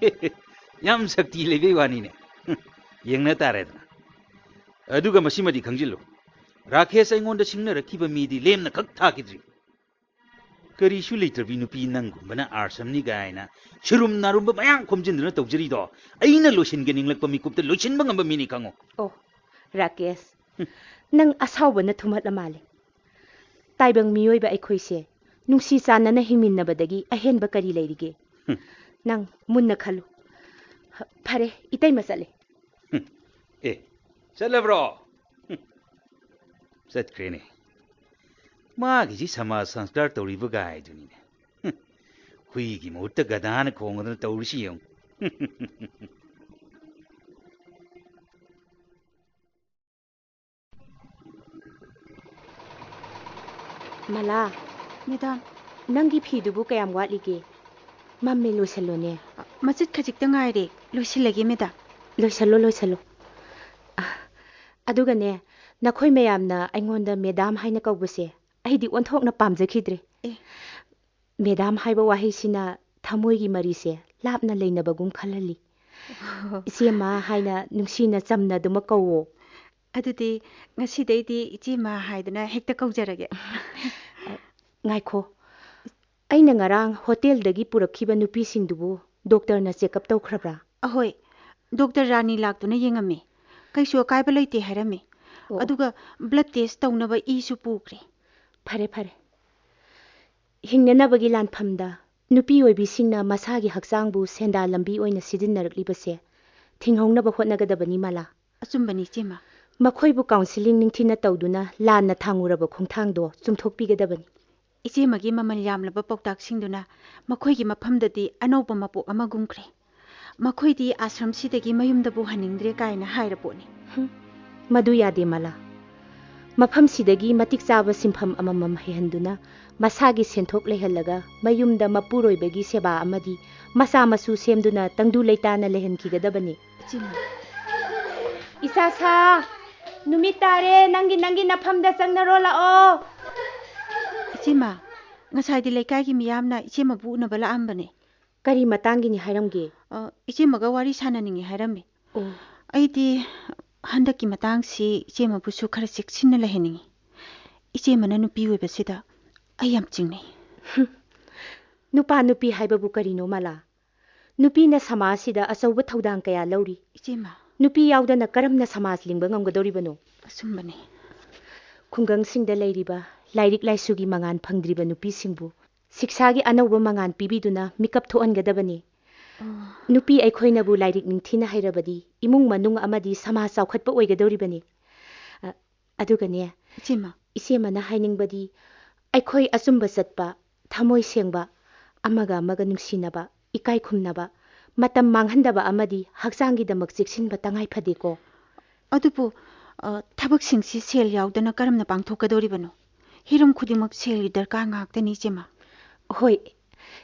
ꯌꯥꯝ ꯁꯛꯇꯤ ꯂꯩꯕꯩ ꯋꯥꯅꯤꯅꯦ꯫ ꯍꯨꯝ, ꯌꯦꯡꯅ ꯇꯥꯔꯦꯗꯅ꯫ ꯑꯗꯨꯒ ꯃꯁꯤꯃꯗꯤ ꯈꯪꯖꯤꯜꯂꯨ, ꯔꯥꯀꯦꯁ ꯑꯩꯉꯣꯟꯗ ꯁꯤꯡꯅꯔꯛꯈꯤꯕ ꯃꯤꯗꯤ ꯂꯦꯝꯅ ꯈꯛ ꯊꯥꯈꯤꯗ꯭ꯔꯤ꯫ ꯀꯔꯤꯁꯨ ꯂꯩꯇ꯭ꯔꯕꯤ ꯅꯨꯄꯤ ꯅꯪꯒꯨꯝꯕꯅ ꯑꯥꯁ꯭ꯔꯝꯅꯤ ꯀꯥꯏꯅ ꯁꯤꯔꯨꯝ ꯅꯥꯔꯨꯝꯕ ꯃꯌꯥꯝ ꯈꯣꯝꯖꯤꯟꯗꯨꯅ ꯇꯧꯖꯔꯤꯗꯣ, ꯑꯩꯅ ꯂꯣꯏꯁꯤꯟꯒꯦ ꯅꯤꯡꯂꯛꯄ ꯃꯤꯀꯨꯞꯇ ꯂꯣꯏꯁꯤꯟꯕ ꯉꯝꯕ ꯃꯤꯅꯤ ꯈꯪꯉꯨ꯫ ꯑꯣ, ꯔꯥꯀꯦꯁ, ꯅꯪ ꯑꯁꯥꯎꯕꯅ ꯊꯨꯝꯍꯠꯂ ꯃꯥꯜꯂꯦ꯫ ꯇꯥꯏꯕꯪ ꯃꯤꯑꯣꯏꯕ ꯑꯩꯈꯣꯏꯁꯦ ꯅꯨꯡꯁꯤ ꯆꯥꯟꯅꯅ ꯍꯤꯡꯃꯤꯟꯅꯕꯗꯒꯤ ꯑꯍꯦꯟꯕ ꯀꯔꯤ ꯂꯩꯔꯤꯒꯦ? ꯍꯨꯝ꯫ ꯅꯪ ꯃꯨꯟꯅ ꯈꯜꯂꯨ꯫ ꯐꯔꯦ, ꯏꯇꯩꯃ ꯆꯠꯂꯦ꯫ ꯍꯨꯝ꯫ ꯑꯦ, ꯆꯠꯂꯕ꯭ꯔꯣ? ꯍꯨꯝ꯫ ꯆꯠꯈ꯭ꯔꯦꯅꯦ꯫ ꯃꯥꯒꯤꯁꯤ ꯁꯃꯥꯖ ꯁꯪꯁꯀꯥꯔ ꯇꯧꯔꯤꯕ ꯒꯥꯏꯗꯨꯅꯤꯅꯦ꯫ ꯍꯨꯝ꯫ ꯍꯨꯏꯒꯤ ꯃꯍꯨꯠꯇ ꯒꯙꯥꯅ ꯈꯣꯡꯉꯗꯅ ꯇꯧꯔꯤꯁꯤ ꯌꯦꯡꯉꯨ꯫ ꯃꯂꯥ, ꯃꯦꯗꯥꯝ, ꯅꯪꯒꯤ ꯐꯤꯗꯨꯕꯨ ꯀꯌꯥꯝ ꯋꯥꯠꯂꯤꯒꯦ? ꯃꯝꯃꯦ, ꯂꯣꯏꯁꯜꯂꯣꯅꯦ꯫ ꯃꯆꯤꯠ ꯈꯖꯤꯛꯇ ꯉꯥꯏꯔꯦ, ꯂꯣꯏꯁꯤꯜꯂꯒꯦ ꯃꯦꯗꯥꯝ꯫ ꯂꯣꯏꯁꯜꯂꯣ, ꯂꯣꯏꯁꯜꯂꯣ꯫ ꯑ, ꯑꯗꯨꯒꯅꯦ, ꯅꯈꯣꯏ ꯃꯌꯥꯝꯅ ꯑꯩꯉꯣꯟꯗ ꯃꯦꯗꯥꯝ ꯍꯥꯏꯅ ꯀꯧꯕꯁꯦ ꯑꯩꯗꯤ ꯑꯣꯟꯊꯣꯛꯅ ꯄꯥꯝꯖꯈꯤꯗ꯭ꯔꯦ꯫ ꯑꯦ꯫ ꯃꯦꯗꯥꯝ ꯍꯥꯏꯕ ꯋꯥꯍꯩꯁꯤꯅ ꯊꯃꯣꯏꯒꯤ ꯃꯔꯤꯁꯦ ꯂꯥꯞꯅ ꯂꯩꯅꯕꯒꯨꯝ ꯈꯜꯍꯜꯂꯤ꯫ "ꯏꯆꯦꯃ" ꯍꯥꯏꯅ ꯅꯨꯡꯁꯤꯅ ꯆꯝꯅ ꯑꯗꯨꯃꯛ ꯀꯧꯋꯣ꯫ ꯑꯗꯨꯗꯤ ꯉꯁꯤꯗꯩꯗꯤ ꯏꯆꯦꯃ ꯍꯥꯏꯗꯨꯅ ꯍꯦꯛꯇ ꯀꯧꯖꯔꯒꯦ꯫ ꯉꯥꯏꯈꯣ, ꯑꯩꯅ ꯉꯔꯥꯡ ꯍꯣꯇꯦꯜꯗꯒꯤ ꯄꯨꯔꯛꯈꯤꯕ ꯅꯨꯄꯤꯁꯤꯡꯗꯨꯕꯨ ꯗꯣꯛꯇꯔꯅ ꯆꯦꯛꯑꯞ ꯇꯧꯈ꯭ꯔꯕ꯭ꯔꯥ? ꯑꯍꯣꯏ, ꯗꯣꯛꯇꯔ ꯔꯥꯅꯤ ꯂꯥꯛꯇꯨꯅ ꯌꯦꯡꯉꯝꯃꯤ꯫ ꯀꯩꯁꯨ ꯑꯀꯥꯏꯕ ꯂꯩꯇꯦ ꯍꯥꯏꯔꯝꯃꯤ꯫ ꯑꯣ꯫ ꯑꯗꯨꯒ ꯕ꯭ꯂꯗ ꯇꯦꯁ ꯇꯧꯅꯕ ꯏꯁꯨ ꯄꯨꯈ꯭ꯔꯦ꯫ ꯐꯔꯦ, ꯐꯔꯦ꯫ ꯍꯤꯡꯅꯅꯕꯒꯤ ꯂꯥꯟꯐꯝꯗ ꯅꯨꯄꯤ ꯑꯣꯏꯕꯤꯁꯤꯡꯅ ꯃꯁꯥꯒꯤ ꯍꯛꯆꯥꯡꯕꯨ ꯁꯦꯟꯗꯥ ꯂꯝꯕꯤ ꯑꯣꯏꯅ ꯁꯤꯖꯤꯟꯅꯔꯛꯂꯤꯕꯁꯦ ꯊꯤꯡꯍꯧꯅꯕ ꯍꯣꯠꯅꯒꯗꯕꯅꯤ, ꯃꯂꯥ꯫ ꯑꯆꯨꯝꯕꯅꯤ, ꯏꯆꯦꯃ꯫ ꯃꯈꯣꯏꯕꯨ ꯀꯥꯎꯟꯁꯤꯂꯤꯡ ꯅꯤꯡꯊꯤꯅ ꯇꯧꯗꯨꯅ ꯂꯥꯟꯅ ꯊꯥꯡꯉꯨꯔꯕ ꯈꯣꯡꯊꯥꯡꯗꯣ ꯆꯨꯝꯊꯣꯛꯄꯤꯒꯗꯕꯅꯤ꯫ ꯏꯆꯦꯃꯒꯤ ꯃꯃꯜ ꯌꯥꯝꯂꯕ ꯄꯥꯎꯇꯥꯛꯁꯤꯡꯗꯨꯅ ꯃꯈꯣꯏꯒꯤ ꯃꯐꯝꯗꯗꯤ ꯑꯅꯧꯕ ꯃꯄꯣꯛ ꯑꯃ ꯀꯨꯝꯈ꯭ꯔꯦ꯫ ꯃꯈꯣꯏꯗꯤ ꯑꯥꯁ꯭ꯔꯝꯁꯤꯗꯒꯤ ꯃꯌꯨꯝꯗꯕꯨ ꯍꯟꯅꯤꯡꯗ꯭ꯔꯦ ꯀꯥꯏꯅ ꯍꯥꯏꯔ ꯄꯣꯠꯅꯤ꯫ ꯍꯨꯝ, ꯃꯗꯨ ꯌꯥꯗꯦ, ꯃꯂꯥ꯫ ꯃꯐꯝꯁꯤꯗꯒꯤ ꯃꯇꯤꯛ ꯆꯥꯕ ꯁꯤꯟꯐꯝ ꯑꯃꯃꯝ ꯍꯩꯍꯟꯗꯨꯅ ꯃꯁꯥꯒꯤ ꯁꯦꯟꯊꯣꯛ ꯂꯩꯍꯜꯂꯒ ꯃꯌꯨꯝꯗ ꯃꯄꯨꯔꯣꯏꯕꯒꯤ ꯁꯦꯕꯥ ꯑꯃꯗꯤ ꯃꯆꯥ ꯃꯁꯨ ꯁꯦꯝꯗꯨꯅ ꯇꯪꯗꯨ ꯂꯩꯇꯥꯅ ꯂꯩꯍꯟꯈꯤꯒꯗꯕꯅꯤ꯫ ꯏꯆꯦꯃ꯫ "ꯏꯆꯥ ꯁꯥ, ꯅꯨꯃꯤꯠ ꯇꯥꯔꯦ, ꯅꯪꯒꯤ, ꯅꯪꯒꯤ ꯅꯐꯝꯗ ꯆꯪꯅꯔꯣ ꯂꯥꯛꯑꯣ꯫" ꯏꯆꯦꯃ, ꯉꯁꯥꯏꯗꯤ ꯂꯩꯀꯥꯏꯒꯤ ꯃꯤꯌꯥꯝꯅ ꯏꯆꯦꯃꯕꯨ ꯎꯅꯕ ꯂꯥꯛꯑꯝꯕꯅꯦ꯫ ꯀꯔꯤ ꯃꯇꯥꯡꯒꯤꯅꯤ ꯍꯥꯏꯔꯝꯒꯦ? ꯑ, ꯏꯆꯦꯃꯒ ꯋꯥꯔꯤ ꯁꯥꯟꯅꯅꯤꯡꯉꯤ ꯍꯥꯏꯔꯝꯃꯤ꯫ ꯑꯣ꯫ ꯑꯩꯗꯤ ꯍꯟꯗꯛꯀꯤ ꯃꯇꯥꯡꯁꯤ ꯏꯆꯦꯃꯕꯨꯁꯨ ꯈꯔ ꯆꯦꯛꯁꯤꯟꯅ ꯂꯩꯍꯟꯅꯤꯡꯉꯤ꯫ ꯏꯆꯦꯃꯅ ꯅꯨꯄꯤ ꯑꯣꯏꯕꯁꯤꯗ ꯑꯩ ꯌꯥꯝ ꯆꯤꯡꯅꯩ꯫ ꯍꯨꯝ꯫ ꯅꯨꯄꯥ ꯅꯨꯄꯤ ꯍꯥꯏꯕꯕꯨ ꯀꯔꯤꯅꯣ, ꯃꯂꯥ? ꯅꯨꯄꯤꯅ ꯁꯃꯥꯖꯁꯤꯗ ꯑꯆꯧꯕ ꯊꯧꯗꯥꯡ ꯀꯌꯥ ꯂꯧꯔꯤ꯫ ꯏꯆꯦꯃ꯫ ꯅꯨꯄꯤ ꯌꯥꯎꯗꯅ ꯀꯔꯝꯅ ꯁꯃꯥꯖ ꯂꯤꯡꯕ ꯉꯝꯒꯗꯧꯔꯤꯕꯅꯣ? ꯑꯆꯨꯝꯕꯅꯤ꯫ ꯈꯨꯡꯒꯪꯁꯤꯡꯗ ꯂꯩꯔꯤꯕ ꯂꯥꯏꯔꯤꯛ ꯂꯥꯏꯁꯨꯒꯤ ꯃꯉꯥꯜ ꯐꯪꯗ꯭ꯔꯤꯕ ꯅꯨꯄꯤꯁꯤꯡꯕꯨ ꯁꯤꯛꯁꯥꯒꯤ ꯑꯅꯧꯕ ꯃꯉꯥꯜ ꯄꯤꯕꯤꯗꯨꯅ ꯃꯤꯀꯞ ꯊꯣꯛꯍꯟꯒꯗꯕꯅꯤ꯫ ꯑꯣ꯫ ꯅꯨꯄꯤ ꯑꯩꯈꯣꯏꯅꯕꯨ ꯂꯥꯏꯔꯤꯛ ꯅꯤꯡꯊꯤꯅ ꯍꯩꯔꯕꯗꯤ ꯏꯃꯨꯡ ꯃꯅꯨꯡ ꯑꯃꯗꯤ ꯁꯃꯥꯖ ꯆꯥꯎꯈꯠꯄ ꯑꯣꯏꯒꯗꯧꯔꯤꯕꯅꯤ꯫ ꯑ, ꯑꯗꯨꯒꯅꯦ, ꯏꯆꯦꯃ꯫ ꯏꯆꯦꯃꯅ ꯍꯥꯏꯅꯤꯡꯕꯗꯤ, ꯑꯩꯈꯣꯏ ꯑꯆꯨꯝꯕ ꯆꯠꯄ, ꯊꯃꯣꯏ ꯁꯦꯡꯕ, ꯑꯃꯒ ꯑꯃꯒ ꯅꯨꯡꯁꯤꯅꯕ, ꯏꯀꯥꯏ ꯈꯨꯝꯅꯕ, ꯃꯇꯝ ꯃꯥꯡꯍꯟꯗꯕ ꯑꯃꯗꯤ ꯍꯛꯆꯥꯡꯒꯤꯗꯃꯛ ꯆꯦꯛꯁꯤꯟꯕ ꯇꯉꯥꯏ ꯐꯗꯦꯀꯣ꯫ ꯑꯗꯨꯕꯨ, ꯑ, ꯊꯕꯛꯁꯤꯡꯁꯤ ꯁꯦꯜ ꯌꯥꯎꯗꯅ ꯀꯔꯝꯅ ꯄꯥꯡꯊꯣꯛꯀꯗꯧꯔꯤꯕꯅꯣ? ꯍꯤꯔꯝ ꯈꯨꯗꯤꯡꯃꯛ ꯁꯦꯜꯒꯤ ꯗꯔꯀꯥꯔ ꯉꯥꯛꯇꯅꯤ, ꯏꯆꯦꯃ꯫ ꯍꯣꯏ,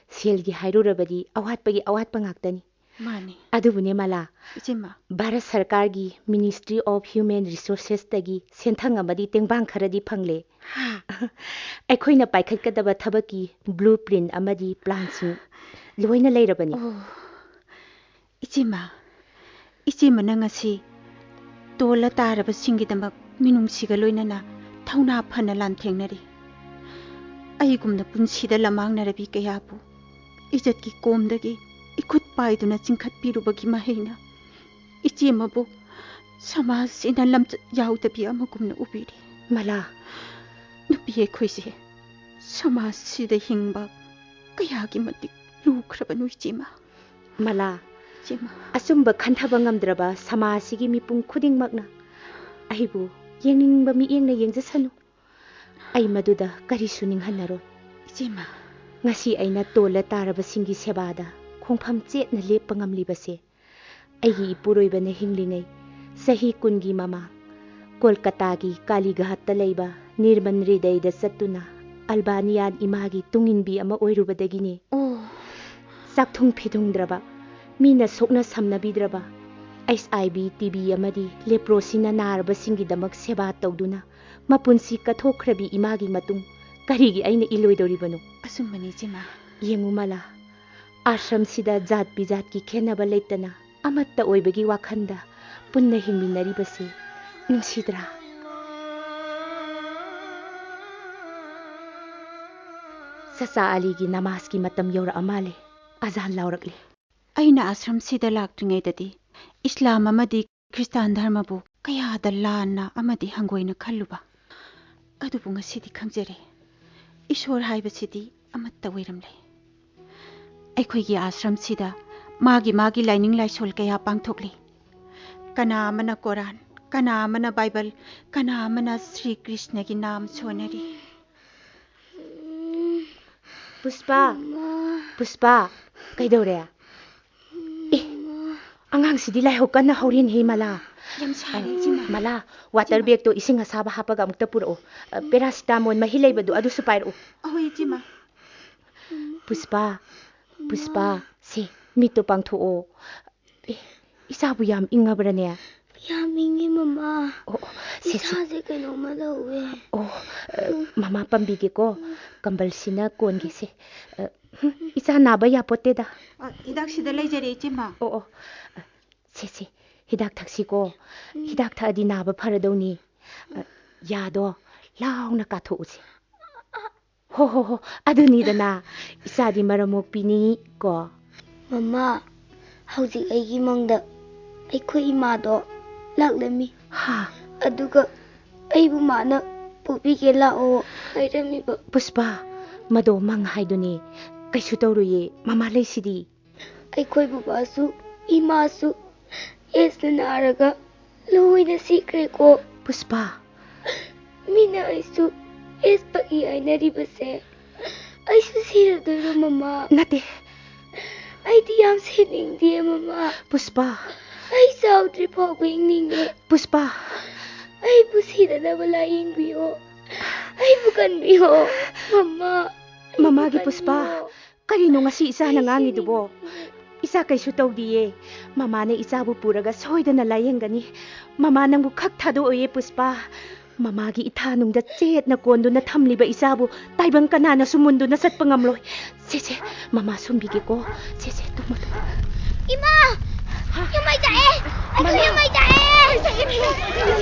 ꯁꯦꯜꯒꯤ ꯍꯥꯏꯔꯨꯔꯕꯗꯤ ꯑꯋꯥꯠꯄꯒꯤ ꯑꯋꯥꯠꯄ ꯉꯥꯛꯇꯅꯤ꯫ ꯃꯥꯅꯤ꯫ ꯑꯗꯨꯕꯨꯅꯦ ꯃꯂꯥ, ꯏꯆꯦꯃ꯫ ꯚꯥꯔꯠ ꯁꯔꯀꯥꯔꯒꯤ Ministry of Human Resourcesꯇꯒꯤ ꯁꯦꯟꯊꯪ ꯑꯃꯗꯤ ꯇꯦꯡꯕꯥꯡ ꯈꯔꯗꯤ ꯐꯪꯂꯦ꯫ ꯍꯥ? ꯑꯩꯈꯣꯏꯅ ꯄꯥꯏꯈꯠꯀꯗꯕ ꯊꯕꯛꯀꯤ blueprint ꯑꯃꯗꯤ planꯁꯤꯡ ꯂꯣꯏꯅ ꯂꯩꯔꯕꯅꯤ꯫ ꯑꯣ, ꯏꯆꯦꯃ, ꯏꯆꯦꯃꯅ ꯉꯁꯤ ꯇꯣꯜꯂ ꯇꯥꯔꯕꯁꯤꯡꯒꯤꯗꯃꯛ ꯃꯤꯅꯨꯡꯁꯤꯒ ꯂꯣꯏꯅꯅ ꯊꯧꯅꯥ ꯐꯅ ꯂꯥꯟꯊꯦꯡꯅꯔꯤ꯫ ꯑꯩꯒꯨꯝꯅ ꯄꯨꯟꯁꯤꯗ ꯂꯃꯥꯡꯅꯔꯕꯤ ꯀꯌꯥꯕꯨ ꯏꯖꯠꯀꯤ ꯀꯣꯝꯗꯒꯤ ꯏꯈꯨꯠ ꯄꯥꯏꯗꯨꯅ ꯆꯤꯡꯈꯠꯄꯤꯔꯨꯕꯒꯤ ꯃꯍꯩꯅ ꯏꯆꯦꯃꯕꯨ ꯁꯃꯥꯖꯁꯤꯅ ꯂꯝꯆꯠ ꯌꯥꯎꯗꯕꯤ ꯑꯃꯒꯨꯝꯅ ꯎꯕꯤꯔꯤ꯫ ꯃꯂꯥ, ꯅꯨꯄꯤ ꯑꯩꯈꯣꯏꯁꯦ ꯁꯃꯥꯖꯁꯤꯗ ꯍꯤꯡꯕ ꯀꯌꯥꯒꯤ ꯃꯇꯤꯛ ꯂꯨꯈ꯭ꯔꯕꯅꯣ ꯏꯆꯦꯃ꯫ ꯃꯂꯥ, ꯏꯆꯦꯃ꯫ ꯑꯆꯨꯝꯕ ꯈꯟꯊꯕ ꯉꯝꯗ꯭ꯔꯕ ꯁꯃꯥꯖꯁꯤꯒꯤ ꯃꯤꯄꯨꯝ ꯈꯨꯗꯤꯡꯃꯛꯅ ꯑꯩꯕꯨ ꯌꯦꯡꯅꯤꯡꯕ ꯃꯤꯠꯌꯦꯡꯅ ꯌꯦꯡꯖꯁꯅꯨ꯫ ꯑꯩ ꯃꯗꯨꯗ ꯀꯔꯤꯁꯨ ꯅꯤꯡꯍꯟꯅꯔꯣꯏ꯫ ꯏꯆꯦꯃ꯫ ꯉꯁꯤ ꯑꯩꯅ ꯇꯣꯜꯂ ꯇꯥꯔꯕꯁꯤꯡꯒꯤ ꯁꯦꯕꯥꯗ ꯈꯣꯡꯐꯝ ꯆꯦꯠꯅ ꯂꯦꯞꯄ ꯉꯝꯂꯤꯕꯁꯦ ꯑꯩꯒꯤ ꯏꯄꯨꯔꯣꯏꯕꯅ ꯍꯤꯡꯂꯤꯉꯩ ꯆꯍꯤ ꯀꯨꯟꯒꯤ ꯃꯃꯥꯡ ꯀꯣꯜꯀꯇꯥꯒꯤ ꯀꯥꯂꯤꯘꯥꯠꯇ ꯂꯩꯕ ꯅꯤꯔꯃꯟ ꯍ꯭ꯔꯤꯗꯩꯗ ꯆꯠꯇꯨꯅ ꯑꯜꯕꯥꯅꯤꯌꯥꯟ ꯏꯃꯥꯒꯤ ꯇꯨꯡꯏꯟꯕꯤ ꯑꯃ ꯑꯣꯏꯔꯨꯕꯗꯒꯤꯅꯤ꯫ ꯑꯣ꯫ ꯆꯥꯛꯊꯨꯡ ꯐꯤꯊꯨꯡꯗ꯭ꯔꯕ, ꯃꯤꯅ ꯁꯣꯛꯅ ꯁꯝꯅꯕꯤꯗ꯭ꯔꯕ, H I V, T B ꯑꯃꯗꯤ leprosyꯅ ꯅꯥꯔꯕꯁꯤꯡꯒꯤꯗꯃꯛ ꯁꯦꯕꯥ ꯇꯧꯗꯨꯅ ꯃꯄꯨꯟꯁꯤ ꯀꯠꯊꯣꯛꯈ꯭ꯔꯕꯤ ꯏꯃꯥꯒꯤ ꯃꯇꯨꯡ ꯀꯔꯤꯒꯤ ꯑꯩꯅ ꯏꯜꯂꯣꯏꯗꯧꯔꯤꯕꯅꯣ? ꯑꯆꯨꯝꯕꯅꯤ ꯏꯆꯦꯃ꯫ ꯌꯦꯡꯉꯨ ꯃꯂꯥ, ꯑꯥꯁ꯭ꯔꯝꯁꯤꯗ ꯖꯥꯠ ꯕꯤꯖꯥꯠꯀꯤ ꯈꯦꯟꯅꯕ ꯂꯩꯇꯅ ꯑꯃꯠꯇ ꯑꯣꯏꯕꯒꯤ ꯋꯥꯈꯜꯗ ꯄꯨꯟꯅ ꯍꯤꯡꯃꯤꯟꯅꯔꯤꯕꯁꯤ ꯅꯨꯡꯁꯤꯗ꯭ꯔꯥ? ꯆꯆꯥ ꯑꯂꯤꯒꯤ ꯅꯃꯥꯖꯀꯤ ꯃꯇꯝ ꯌꯧꯔꯛꯑ ꯃꯥꯜꯂꯦ꯫ ꯑꯖꯥꯟ ꯂꯥꯎꯔꯛꯂꯦ꯫ ꯑꯩꯅ ꯑꯥꯁ꯭ꯔꯝꯁꯤꯗ ꯂꯥꯛꯇ꯭ꯔꯤꯉꯩꯗꯗꯤ ꯏꯁꯂꯥꯝ ꯑꯃꯗꯤ ꯈ꯭ꯔꯤꯁꯇꯥꯟ ꯙꯔꯃꯕꯨ ꯀꯌꯥꯗ ꯂꯥꯟꯅ ꯑꯃꯗꯤ ꯍꯪꯒꯣꯏꯅ ꯈꯜꯂꯨꯕ꯫ ꯑꯗꯨꯕꯨ ꯉꯁꯤꯗꯤ ꯈꯪꯖꯔꯦ, ꯏꯁꯣꯔ ꯍꯥꯏꯕꯁꯤꯗꯤ ꯑꯃꯠꯇ ꯑꯣꯏꯔꯝꯂꯦ꯫ ꯑꯩꯈꯣꯏꯒꯤ ꯑꯥꯁ꯭ꯔꯝꯁꯤꯗ ꯃꯥꯒꯤ ꯃꯥꯒꯤ ꯂꯥꯏꯅꯤꯡ ꯂꯥꯏꯁꯣꯜ ꯀꯌꯥ ꯄꯥꯡꯊꯣꯛꯂꯤ꯫ ꯀꯅꯥ ꯑꯃꯅ ꯀꯣꯔꯥꯟ, ꯀꯅꯥ ꯑꯃꯅ ꯕꯥꯏꯕꯜ, ꯀꯅꯥ ꯑꯃꯅ ꯁ꯭ꯔꯤ ꯀ꯭ꯔꯤꯁꯅꯒꯤ ꯅꯥꯝ ꯁꯣꯟꯅꯔꯤ꯫ ꯄꯨꯁꯄꯥ, ꯄꯨꯁꯄꯥ, ꯀꯩꯗꯧꯔꯦ? ꯑꯦ, ꯑꯉꯥꯡꯁꯤꯗꯤ ꯂꯥꯏꯍꯧ ꯀꯟꯅ ꯍꯧꯔꯦꯅꯦꯍꯦ, ꯃꯂꯥ꯫ ꯌꯥꯝ ꯁꯥꯔꯦ, ꯏꯆꯦꯃ꯫ ꯃꯂꯥ, water bagꯇꯣ ꯏꯁꯤꯡ ꯑꯁꯥꯕ ꯍꯥꯞꯄꯒ ꯑꯃꯨꯛꯇ ꯄꯨꯔꯛꯑꯣ꯫ ꯑ, paracetamol ꯃꯍꯤ ꯂꯩꯕꯗꯣ ꯑꯗꯨꯁꯨ ꯄꯥꯏꯔꯛꯎ꯫ ꯑꯍꯣꯏ, ꯏꯆꯦꯃ꯫ ꯄꯨꯁꯄꯥ, ꯄꯨꯁꯄꯥ, ꯁꯦ, ꯃꯤꯠꯇꯣ ꯄꯥꯡꯊꯣꯛꯑꯣ꯫ ꯑꯦ, ꯏꯆꯥꯕꯨ ꯌꯥꯝ ꯏꯪꯉꯕ꯭ꯔꯅꯦ? ꯌꯥꯝ ꯏꯪꯉꯤ, ꯃꯃꯥ꯫ ꯑꯣ, ꯑꯣ, ꯁꯦ, ꯁꯦ꯫ ꯏꯁꯥꯁꯦ ꯀꯩꯅꯣꯝꯃ ꯇꯧꯋꯦ꯫ ꯑꯣ, ꯑ, ꯃꯃꯥ ꯄꯝꯕꯤꯒꯦꯀꯣ꯫ ꯀꯝꯕꯜꯁꯤꯅ ꯀꯣꯟꯒꯦꯁꯦ꯫ ꯑ, ꯍꯨꯝ, ꯏꯆꯥ ꯅꯥꯕ ꯌꯥꯄꯣꯠꯇꯦꯗ꯫ ꯑ, ꯍꯤꯗꯥꯛꯁꯤꯗ ꯂꯩꯖꯔꯦ, ꯏꯆꯦꯃ꯫ ꯑꯣ, ꯑꯣ꯫ ꯑ, ꯁꯦ, ꯁꯦ, ꯍꯤꯗꯥꯛ ꯊꯛꯁꯤꯀꯣ꯫ ꯍꯤꯗꯥꯛ ꯊꯛꯑꯗꯤ ꯅꯥꯕ ꯐꯔꯗꯧꯅꯤ꯫ ꯑ, ꯌꯥꯗꯣ ꯂꯥꯎꯅ ꯀꯥꯊꯣꯛꯎꯁꯦ꯫ ꯍꯣ, ꯍꯣ, ꯍꯣ, ꯑꯗꯨꯅꯤꯗꯅ, ꯏꯆꯥꯗꯤ ꯃꯔꯝ ꯃꯣꯛꯄꯤꯅꯤ ꯀꯣ꯫ ꯃꯃꯥ, ꯍꯧꯖꯤꯛ ꯑꯩꯒꯤ ꯃꯪꯗ ꯑꯩꯈꯣꯏ ꯏꯃꯥꯗꯣ ꯂꯥꯛꯂꯝꯃꯤ꯫ ꯍꯥ? ꯑꯗꯨꯒ ꯑꯩꯕꯨ ꯃꯥꯅ ꯄꯣꯕꯤꯒꯦ ꯂꯥꯛꯑꯣ ꯍꯥꯏꯔꯝꯃꯤꯕ꯫ ꯄꯨꯁꯄꯥ, ꯃꯗꯣ ꯃꯪ ꯍꯥꯏꯗꯨꯅꯤ꯫ ꯀꯩꯁꯨ ꯇꯧꯔꯣꯏꯌꯦ, ꯃꯃꯥ ꯂꯩꯁꯤꯗꯤ꯫ ꯑꯩꯈꯣꯏ ꯕꯕꯥꯁꯨ ꯏꯃꯥꯁꯨ ꯑꯦꯁꯅ ꯅꯥꯔꯒ ꯂꯣꯏꯅ ꯁꯤꯈ꯭ꯔꯦꯀꯣ꯫ ꯄꯨꯁꯄꯥ꯫ ꯃꯤꯅ ꯑꯩꯁꯨ ꯑꯦꯁ ꯄꯛꯏ ꯍꯥꯏꯅꯔꯤꯕꯁꯦ, ꯑꯩꯁꯨ ꯁꯤꯔꯗꯣꯏꯔꯣ, ꯃꯃꯥ? ꯅꯠꯇꯦ꯫ ꯑꯩꯗꯤ ꯌꯥꯝ ꯁꯤꯅꯤꯡꯗꯦ, ꯃꯃꯥ꯫ ꯄꯨꯁꯄꯥ꯫ ꯑꯩ ꯆꯥꯎꯗ꯭ꯔꯤ ꯐꯥꯎꯕ ꯍꯤꯡꯅꯤꯡꯉꯦ꯫ ꯄꯨꯁꯄꯥ꯫ ꯑꯩꯕꯨ ꯁꯤꯗꯅꯕ ꯂꯥꯏꯌꯦꯡꯕꯤꯌꯣ꯫ ꯑꯩꯕꯨ ꯀꯟꯕꯤꯌꯣ, ꯃꯃꯥ꯫ ꯑꯩꯕꯨ ꯃꯃꯥꯒꯤ ꯄꯨꯁꯄꯥ꯫ ꯀꯟꯕꯤꯌꯣ꯫ ꯀꯔꯤꯅꯣ ꯉꯁꯤ ꯏꯆꯥꯅ ꯑꯩ ꯉꯥꯡꯉꯤꯗꯨꯕꯣ? ꯁꯤꯅꯤꯡꯉꯦ꯫ ꯏꯆꯥ ꯀꯩꯁꯨ ꯇꯧꯗꯤꯌꯦ꯫ ꯃꯃꯥꯅ ꯏꯆꯥꯕꯨ ꯄꯨꯔꯒ ꯁꯣꯏꯗꯅ ꯂꯥꯏꯌꯦꯡꯒꯅꯤ꯫ ꯃꯃꯥ ꯅꯪꯕꯨ ꯈꯛ ꯊꯥꯗꯣꯛꯑꯣꯏꯌꯦ ꯄꯨꯁꯄꯥ꯫ ꯃꯃꯥꯒꯤ ꯏꯊꯥꯅꯨꯡꯗ ꯆꯦꯠꯅ ꯀꯣꯟꯗꯨꯅ ꯊꯝꯂꯤꯕ ꯏꯆꯥꯕꯨ ꯇꯥꯏꯕꯪ ꯀꯅꯥꯅꯁꯨ ꯃꯨꯟꯗꯨꯅ ꯆꯠꯄ ꯉꯝꯂꯣꯏ꯫ ꯁꯦ, ꯁꯦ, ꯃꯃꯥ ꯁꯨꯝꯕꯤꯒꯦꯀꯣ꯫ ꯁꯦ, ꯁꯦ, ꯇꯨꯝꯃꯣ, ꯇꯨꯝꯃꯣ꯫ ꯏꯃꯥ! ꯌꯨꯝꯃꯩ ꯆꯥꯛꯑꯦ! ꯑꯩꯈꯣꯏ ꯌꯨꯝꯃꯩ ꯆꯥꯛꯑꯦ!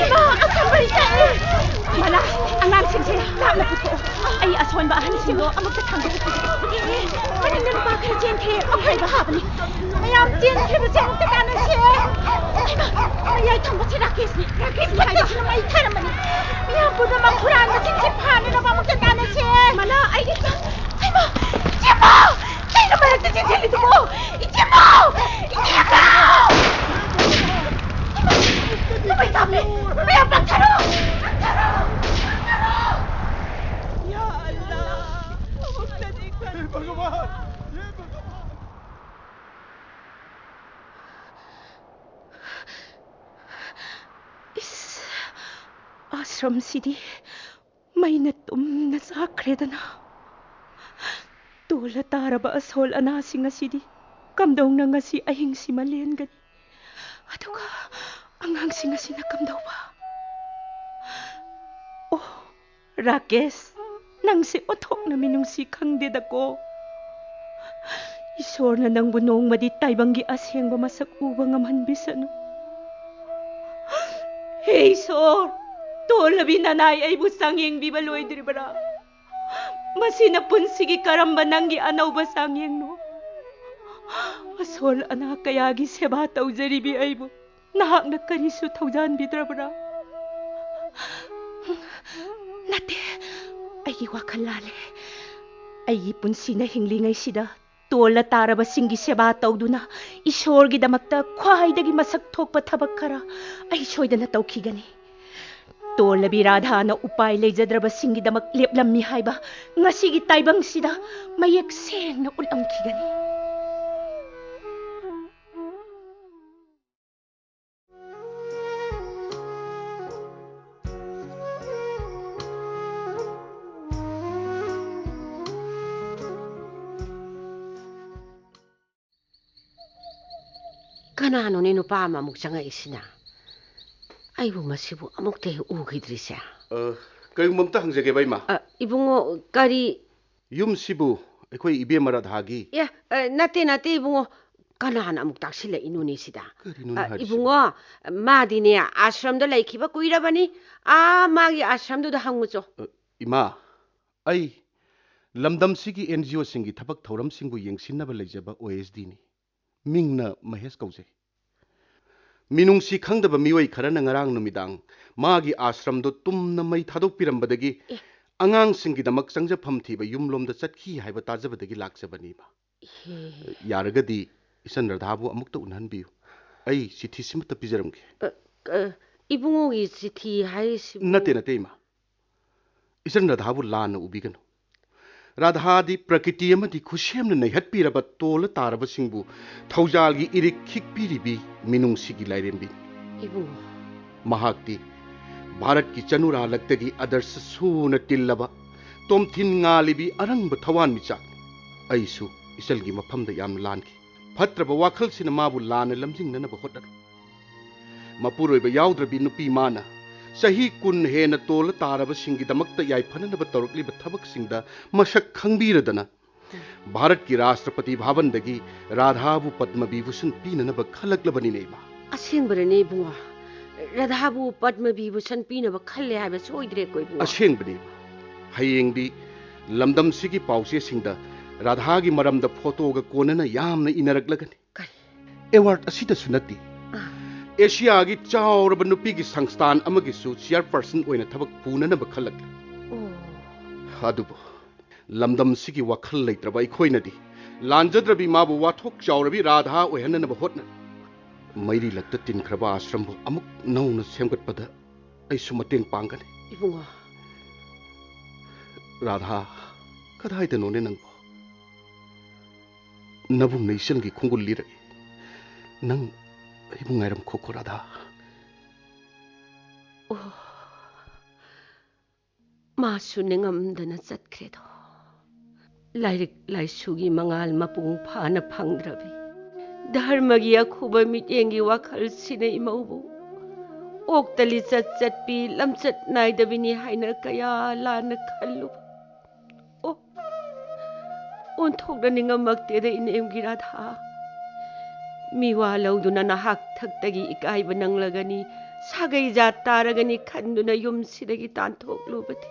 ꯏꯃꯥ, ꯑꯁꯣꯟꯕ ꯏꯆꯥ! ꯃꯂꯥ, ꯑꯉꯥꯡꯁꯤꯡꯁꯦ ꯂꯥꯞꯅ ꯄꯨꯊꯣꯛꯑꯣ꯫ ꯑꯩ ꯑꯁꯣꯟꯕ ꯑꯍꯟꯁꯤꯡꯗꯣ ꯑꯃꯨꯛꯇ ꯊꯥꯡꯗꯣꯛꯎ꯫ ꯃꯅꯤꯡꯗ ꯅꯨꯄꯥ ꯈꯔ ꯆꯦꯟꯈ꯭ꯔꯦ꯫ ꯑꯐꯩꯕ ꯍꯥꯕꯅꯤ꯫ ꯃꯌꯥꯝ ꯆꯦꯟꯈ꯭ꯔꯤꯕꯁꯦ ꯑꯃꯨꯛꯇ ꯇꯥꯟꯅꯁꯦ꯫ ꯍꯩꯃꯥ, ꯃꯌꯥꯏ ꯊꯪꯕꯁꯦ ꯔꯥꯀꯦꯁꯅꯤ꯫ ꯔꯥꯀꯦꯁꯅꯤ ꯍꯥꯏꯕ꯫ ꯃꯩ ꯊꯥꯔꯝꯕꯅꯤ꯫ ꯃꯤꯌꯥꯝ ꯄꯨꯝꯅꯃꯛ ꯍꯨꯔꯥꯟꯕꯁꯤꯡꯁꯦ ꯐꯥꯅꯅꯕ ꯑꯃꯨꯛꯇ ꯇꯥꯟꯅꯁꯦ꯫ ꯃꯂꯥ, ꯑꯩꯒꯤ ꯆꯥꯛ-, ꯍꯩꯃꯥ, ꯏꯆꯦꯃ! ꯀꯩꯅꯣ ꯃꯔꯛꯇ ꯆꯦꯟꯁꯤꯜꯂꯤꯗꯨꯕꯣ? ꯏꯆꯦꯃ! ꯏꯆꯦꯃ! ꯍꯩꯃꯥ, ꯅꯨꯃꯩ ꯀꯥꯞꯄꯦ! ꯃꯌꯥꯝ ꯄꯪꯊꯔꯣ! ꯄꯪꯊꯔꯣ! ꯄꯪꯊꯔꯣ! ꯌꯥ ꯑꯜꯂꯥ! ꯑꯃꯨꯛꯇꯗꯤ ꯀꯟ- ꯍꯦ ꯚꯒꯋꯥꯟ! ꯍꯦ ꯚꯒꯋꯥꯟ! ꯏꯁ, ꯑꯥꯁ꯭ꯔꯝꯁꯤꯗꯤ ꯃꯩꯅ ꯇꯨꯝꯅ ꯆꯥꯛꯈ꯭ꯔꯦꯗꯅ꯫ ꯇꯣꯜꯂ ꯇꯥꯔꯕ ꯑꯁꯣꯜ ꯑꯅꯥꯁꯤꯡ ꯑꯁꯤꯗꯤ ꯀꯝꯗꯧꯅ ꯉꯁꯤ ꯑꯍꯤꯡꯁꯤꯃ ꯂꯦꯟꯒꯅꯤ? ꯑꯗꯨꯒ ꯑꯉꯥꯡꯁꯤꯡ ꯑꯁꯤꯅ ꯀꯝꯗꯧꯕ? ꯑꯣ, ꯔꯥꯀꯦꯁ, ꯅꯪꯁꯦ ꯑꯣꯟꯊꯣꯛꯅ ꯃꯤꯅꯨꯡꯁꯤ ꯈꯪꯗꯦꯗꯀꯣ꯫ ꯏꯁꯣꯔꯅ ꯅꯪꯕꯨ ꯅꯣꯡꯃꯗꯤ ꯇꯥꯏꯕꯪꯒꯤ ꯑꯁꯦꯡꯕ ꯃꯁꯛ ꯎꯕ ꯉꯝꯍꯟꯕꯤꯁꯅꯨ꯫ ꯍꯦ ꯏꯁꯣꯔ, ꯇꯣꯜꯂꯕꯤ ꯅꯅꯥꯏ ꯑꯩꯕꯨ ꯆꯥꯡꯌꯦꯡꯕꯤꯕ ꯂꯣꯏꯗ꯭ꯔꯤꯕꯔꯥ? ꯃꯁꯤꯅ ꯄꯨꯟꯁꯤꯒꯤ ꯀꯔꯝꯕ ꯅꯪꯒꯤ ꯑꯅꯧꯕ ꯆꯥꯡꯌꯦꯡꯅꯣ? ꯑꯁꯣꯜ ꯑꯅꯥ ꯀꯌꯥꯒꯤ ꯁꯦꯕꯥ ꯇꯧꯖꯔꯤꯕꯤ ꯑꯩꯕꯨ ꯅꯍꯥꯛꯅ ꯀꯔꯤꯁꯨ ꯊꯧꯖꯥꯟꯕꯤꯗ꯭ꯔꯕ꯭ꯔꯥ? ꯅꯠꯇꯦ, ꯑꯩꯒꯤ ꯋꯥꯈꯜ ꯂꯥꯜꯂꯦ꯫ ꯑꯩꯒꯤ ꯄꯨꯟꯁꯤꯅ ꯍꯤꯡꯂꯤꯉꯩꯁꯤꯗ ꯇꯣꯜꯂ ꯇꯥꯔꯕꯁꯤꯡꯒꯤ ꯁꯦꯕꯥ ꯇꯧꯗꯨꯅ ꯏꯁꯣꯔꯒꯤꯗꯃꯛꯇ ꯈ꯭ꯋꯥꯏꯗꯒꯤ ꯃꯁꯛ ꯊꯣꯛꯄ ꯊꯕꯛ ꯈꯔ ꯑꯩ ꯁꯣꯏꯗꯅ ꯇꯧꯈꯤꯒꯅꯤ꯫ ꯇꯣꯜꯂꯕꯤ ꯔꯥꯙꯥꯅ ꯎꯄꯥꯏ ꯂꯩꯖꯗ꯭ꯔꯕꯁꯤꯡꯒꯤꯗꯃꯛ ꯂꯦꯞꯂꯝꯃꯤ ꯍꯥꯏꯕ ꯉꯁꯤꯒꯤ ꯇꯥꯏꯕꯪꯁꯤꯗ ꯃꯌꯦꯛ ꯁꯦꯡꯅ ꯎꯠꯂꯝꯈꯤꯒꯅꯤ꯫ ꯀꯅꯥꯅꯣꯅꯦ ꯅꯨꯄꯥ ꯑꯃ ꯑꯃꯨꯛ ꯆꯪꯉꯛꯏꯁꯤꯅ? ꯑꯩꯕꯨ ꯃꯁꯤꯕꯨ ꯑꯃꯨꯛꯇ ꯍꯦꯛ ꯎꯈꯤꯗ꯭ꯔꯤꯁꯦ꯫ ꯑ, ꯀꯔꯤꯒꯨꯝꯕ ꯑꯝꯇ ꯍꯪꯖꯒꯦꯕ, ꯏꯃꯥ? ꯑ, ꯏꯕꯨꯡꯉꯣ, ꯀꯔꯤ? ꯌꯨꯝꯁꯤꯕꯨ ꯑꯩꯈꯣꯏ ꯏꯕꯦꯝꯃ ꯔꯥꯙꯥꯒꯤ? ꯑꯦ, ꯑ, ꯅꯠꯇꯦ, ꯅꯠꯇꯦ, ꯏꯕꯨꯡꯉꯣ꯫ ꯀꯅꯥꯅ ꯑꯃꯨꯛ ꯇꯥꯛꯁꯤꯜꯂꯛꯏꯅꯣꯅꯦ ꯁꯤꯗ? ꯀꯔꯤꯅꯣꯅꯦ ꯑ, ꯍꯥꯏꯔꯤꯁꯤꯕꯨ? ꯏꯕꯨꯡꯉꯣ, ꯃꯥꯗꯤꯅꯦ, ꯑꯥꯁ꯭ꯔꯝꯗ ꯂꯩꯈꯤꯕ ꯀꯨꯏꯔꯕꯅꯤ꯫ ꯑꯥ, ꯃꯥꯒꯤ ꯑꯥꯁ꯭ꯔꯝꯗꯨꯗ ꯍꯪꯉꯨꯆꯣ꯫ ꯑ, ꯏꯃꯥ, ꯑꯩ ꯂꯝꯗꯝꯁꯤꯒꯤ NGOꯁꯤꯡꯒꯤ ꯊꯕꯛ ꯊꯧꯔꯝꯁꯤꯡꯕꯨ ꯌꯦꯡꯁꯤꯟꯅꯕ ꯂꯩꯖꯕ OSDꯅꯤ꯫ ꯃꯤꯡꯅ ꯃꯍꯦꯁ ꯀꯧꯖꯩ꯫ ꯃꯤꯅꯨꯡꯁꯤ ꯈꯪꯗꯕ ꯃꯤꯑꯣꯏ ꯈꯔꯅ ꯉꯔꯥꯡ ꯅꯨꯃꯤꯗꯥꯡ ꯃꯥꯒꯤ ꯑꯥꯁ꯭ꯔꯝꯗꯨ ꯇꯨꯝꯅ ꯃꯩ ꯊꯥꯗꯣꯛꯄꯤꯔꯝꯕꯗꯒꯤ ꯑꯦ꯫ ꯑꯉꯥꯡꯁꯤꯡꯒꯤꯗꯃꯛ ꯆꯪꯖꯐꯝ ꯊꯤꯕ ꯌꯨꯝꯂꯣꯝꯗ ꯆꯠꯈꯤ ꯍꯥꯏꯕ ꯇꯥꯖꯕꯗꯒꯤ ꯂꯥꯛꯆꯕꯅꯤ, ꯏꯃꯥ꯫ ꯏꯍꯦ꯫ ꯌꯥꯔꯒꯗꯤ ꯏꯆꯟ ꯔꯥꯙꯥꯕꯨ ꯑꯃꯨꯛꯇ ꯎꯅꯍꯟꯕꯤꯌꯨ꯫ ꯑꯩ ꯆꯤꯊꯤꯁꯤꯃꯇ ꯄꯤꯖꯔꯝꯒꯦ꯫ ꯑ, ꯑ, ꯏꯕꯨꯡꯉꯣꯒꯤ ꯆꯤꯊꯤ ꯍꯥꯏꯔꯤꯁꯤꯕꯨ? ꯅꯠꯇꯦ, ꯅꯠꯇꯦ, ꯏꯃꯥ꯫ ꯏꯆꯟ ꯔꯥꯙꯥꯕꯨ ꯂꯥꯟꯅ ꯎꯕꯤꯒꯅꯨ꯫ ꯔꯥꯙꯥꯗꯤ ꯄ꯭ꯔꯀ꯭ꯔꯤꯇꯤ ꯑꯃꯗꯤ ꯈꯨꯠꯁꯦꯝꯅ ꯅꯩꯍꯠꯄꯤꯔꯕ ꯇꯣꯜꯂ ꯇꯥꯔꯕꯁꯤꯡꯕꯨ ꯊꯧꯖꯥꯜꯒꯤ ꯏꯔꯤꯛ ꯈꯤꯛꯄꯤꯔꯤꯕꯤ ꯃꯤꯅꯨꯡꯁꯤꯒꯤ ꯂꯥꯏꯔꯦꯝꯕꯤꯅꯤ꯫ ꯏꯕꯨꯡꯉꯣ꯫ ꯃꯍꯥꯛꯇꯤ ꯚꯥꯔꯠꯀꯤ ꯆꯅꯨꯔꯥꯂꯛꯇꯒꯤ ꯑꯗꯔꯁ ꯁꯨꯅ ꯇꯤꯜꯂꯕ, ꯇꯣꯝꯊꯤꯟ ꯉꯥꯜꯂꯤꯕꯤ ꯑꯔꯪꯕ ꯊꯋꯥꯟꯃꯤꯆꯥꯛꯅꯤ꯫ ꯑꯩꯁꯨ ꯏꯆꯜꯒꯤ ꯃꯐꯝꯗ ꯌꯥꯝꯅ ꯂꯥꯟꯈꯤ꯫ ꯐꯠꯇ꯭ꯔꯕ ꯋꯥꯈꯜꯁꯤꯅ ꯃꯥꯕꯨ ꯂꯥꯟꯅ ꯂꯝꯖꯤꯡꯅꯅꯕ ꯍꯣꯠꯅꯔꯨ꯫ ꯃꯄꯨꯔꯣꯏꯕ ꯌꯥꯎꯗ꯭ꯔꯕꯤ ꯅꯨꯄꯤ ꯃꯥꯅ ꯆꯍꯤ ꯀꯨꯟ ꯍꯦꯟꯅ ꯇꯣꯜꯂ ꯇꯥꯔꯕꯁꯤꯡꯒꯤꯗꯃꯛꯇ ꯌꯥꯏꯐꯅꯅꯕ ꯇꯧꯔꯛꯂꯤꯕ ꯊꯕꯛꯁꯤꯡꯗ ꯃꯁꯛ ꯈꯪꯕꯤꯔꯗꯅ ꯚꯥꯔꯠꯀꯤ ꯔꯥꯁꯇ꯭ꯔꯄꯇꯤ ꯚꯥꯕꯟꯗꯒꯤ ꯔꯥꯙꯥꯕꯨ ꯄꯗꯃ ꯕꯤꯚꯨꯁꯟ ꯄꯤꯅꯅꯕ ꯈꯜꯂꯛꯂꯕꯅꯤꯅꯦ, ꯏꯃꯥ꯫ ꯑꯁꯦꯡꯕꯔꯅꯦ, ꯏꯕꯨꯡꯉꯣ? ꯔꯥꯙꯥꯕꯨ ꯄꯗꯃ ꯕꯤꯚꯨꯁꯟ ꯄꯤꯅꯕ ꯈꯜꯂꯦ ꯍꯥꯏꯕ ꯁꯣꯏꯗ꯭ꯔꯦꯀꯣ, ꯏꯕꯨꯡꯉꯣ? ꯑꯁꯦꯡꯕꯅꯤ, ꯏꯃꯥ꯫ ꯍꯌꯦꯡꯗꯤ ꯂꯝꯗꯝꯁꯤꯒꯤ ꯄꯥꯎꯆꯦꯁꯤꯡꯗ ꯔꯥꯙꯥꯒꯤ ꯃꯔꯝꯗ ꯐꯣꯇꯣꯒ ꯀꯣꯟꯅꯅ ꯌꯥꯝꯅ ꯏꯅꯔꯛꯂꯒꯅꯤ꯫ ꯀꯔꯤ? ꯑꯦꯋꯥꯔꯗ ꯑꯁꯤꯗꯁꯨ ꯅꯠꯇꯦ, ꯑꯥ꯫ ꯑꯦꯁꯤꯌꯥꯒꯤ ꯆꯥꯎꯔꯕ ꯅꯨꯄꯤꯒꯤ ꯁꯪꯁꯊꯥꯟ ꯑꯃꯒꯤꯁꯨ ꯆꯤꯌꯔꯄꯔꯁꯟ ꯑꯣꯏꯅ ꯊꯕꯛ ꯄꯨꯅꯅꯕ ꯈꯜꯂꯛꯂꯦ꯫ ꯑꯣ꯫ ꯑꯗꯨꯕꯨ ꯂꯝꯗꯝꯁꯤꯒꯤ ꯋꯥꯈꯜ ꯂꯩꯇ꯭ꯔꯕ ꯑꯩꯈꯣꯏꯅꯗꯤ ꯂꯥꯟꯖꯗ꯭ꯔꯕꯤ ꯃꯥꯕꯨ ꯋꯥꯊꯣꯛ ꯆꯥꯎꯔꯕꯤ ꯔꯥꯙꯥ ꯑꯣꯏꯍꯟꯅꯅꯕ ꯍꯣꯠꯅꯔꯤ꯫ ꯃꯩꯔꯤ ꯂꯛꯇ ꯇꯤꯟꯈ꯭ꯔꯕ ꯑꯥꯁ꯭ꯔꯝꯕꯨ ꯑꯃꯨꯛ ꯅꯧꯅ ꯁꯦꯝꯒꯠꯄꯗ ꯑꯩꯁꯨ ꯃꯇꯦꯡ ꯄꯥꯡꯒꯅꯤ꯫ ꯏꯕꯨꯡꯉꯣ꯫ ꯔꯥꯙꯥ, ꯀꯗꯥꯏꯗꯅꯣꯅꯦ ꯅꯪꯕꯣ? ꯅꯕꯨꯡ ꯅꯩꯆꯜꯒꯤ ꯈꯣꯡꯒꯨꯜ ꯂꯤꯔꯛꯏ꯫ ꯅꯪ ꯑꯩꯕꯨ ꯉꯥꯏꯔꯝꯈꯣꯀꯣ, ꯔꯥꯙꯥ꯫ ꯑꯣ, ꯃꯥꯁꯨ ꯅꯤꯡꯉꯝꯗꯅ ꯆꯠꯈ꯭ꯔꯦꯗꯣ꯫ ꯂꯥꯏꯔꯤꯛ ꯂꯥꯏꯁꯨꯒꯤ ꯃꯉꯥꯜ ꯃꯄꯨꯡ ꯐꯥꯅ ꯐꯪꯗ꯭ꯔꯕꯤ, ꯙꯔꯃꯒꯤ ꯑꯈꯨꯕ ꯃꯤꯠꯌꯦꯡꯒꯤ ꯋꯥꯈꯜꯁꯤꯅ ꯏꯃꯧꯕꯨ ꯑꯣꯛꯇ ꯂꯤꯆꯠ ꯆꯠꯄꯤ, ꯂꯝꯆꯠ ꯅꯥꯏꯗꯕꯤꯅꯤ ꯍꯥꯏꯅ ꯀꯌꯥ ꯂꯥꯟꯅ ꯈꯜꯂꯨꯕ꯫ ꯑꯣ, ꯑꯣꯟꯊꯣꯛꯅ ꯅꯤꯡꯉꯝꯃꯛꯇꯦꯗ, ꯏꯅꯦꯝꯒꯤ ꯔꯥꯙꯥ꯫ ꯃꯤꯋꯥ ꯂꯧꯗꯨꯅ ꯅꯍꯥꯛ ꯊꯛꯇꯒꯤ ꯏꯀꯥꯏꯕ ꯅꯪꯂꯒꯅꯤ, ꯁꯥꯒꯩ ꯖꯥꯠ ꯇꯥꯔꯒꯅꯤ ꯈꯟꯗꯨꯅ ꯌꯨꯝꯁꯤꯗꯒꯤ ꯇꯥꯟꯊꯣꯛꯂꯨꯕꯗꯤ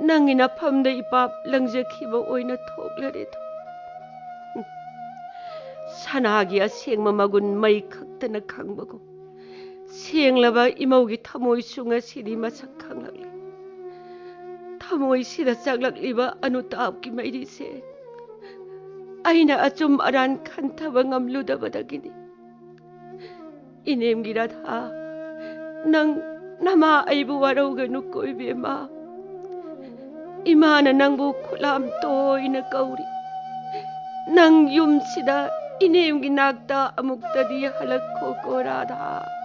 ꯅꯪꯒꯤ ꯅꯐꯝꯗ ꯏꯄꯥꯞ ꯂꯪꯖꯈꯤꯕ ꯑꯣꯏꯅ ꯊꯣꯛꯂꯔꯦꯗꯣ꯫ ꯁꯅꯥꯒꯤ ꯑꯁꯦꯡꯕ ꯃꯒꯨꯟ ꯃꯩ ꯈꯛꯇꯅ ꯈꯪꯕꯒꯨꯝ, ꯁꯦꯡꯂꯕ ꯏꯃꯧꯒꯤ ꯊꯃꯣꯏꯁꯨ ꯉꯁꯤꯗꯤ ꯃꯁꯛ ꯈꯪꯂꯛꯂꯦ꯫ ꯊꯃꯣꯏꯁꯤꯗ ꯆꯥꯛꯂꯛꯂꯤꯕ ꯑꯅꯨꯇꯥꯞꯀꯤ ꯃꯩꯔꯤꯁꯦ ꯑꯩꯅ ꯑꯆꯨꯝ ꯑꯔꯥꯟ ꯈꯟꯊꯕ ꯉꯝꯂꯨꯗꯕꯗꯒꯤꯅꯤ꯫ ꯏꯅꯦꯝꯒꯤ ꯔꯥꯙꯥ, ꯅꯪ ꯅꯃꯥ ꯑꯩꯕꯨ ꯋꯥꯔꯧꯒꯅꯨꯀꯣ, ꯏꯕꯦꯝꯃ꯫ ꯏꯃꯥꯅ ꯅꯪꯕꯨ ꯈꯨꯂꯥꯝ ꯇꯣꯏꯅ ꯀꯧꯔꯤ꯫ ꯅꯪ ꯌꯨꯝꯁꯤꯗ ꯏꯅꯦꯝꯒꯤ ꯅꯥꯛꯇ ꯑꯃꯨꯛꯇꯗꯤ ꯍꯜꯂꯛꯈꯣꯀꯣ, ꯔꯥꯙꯥ꯫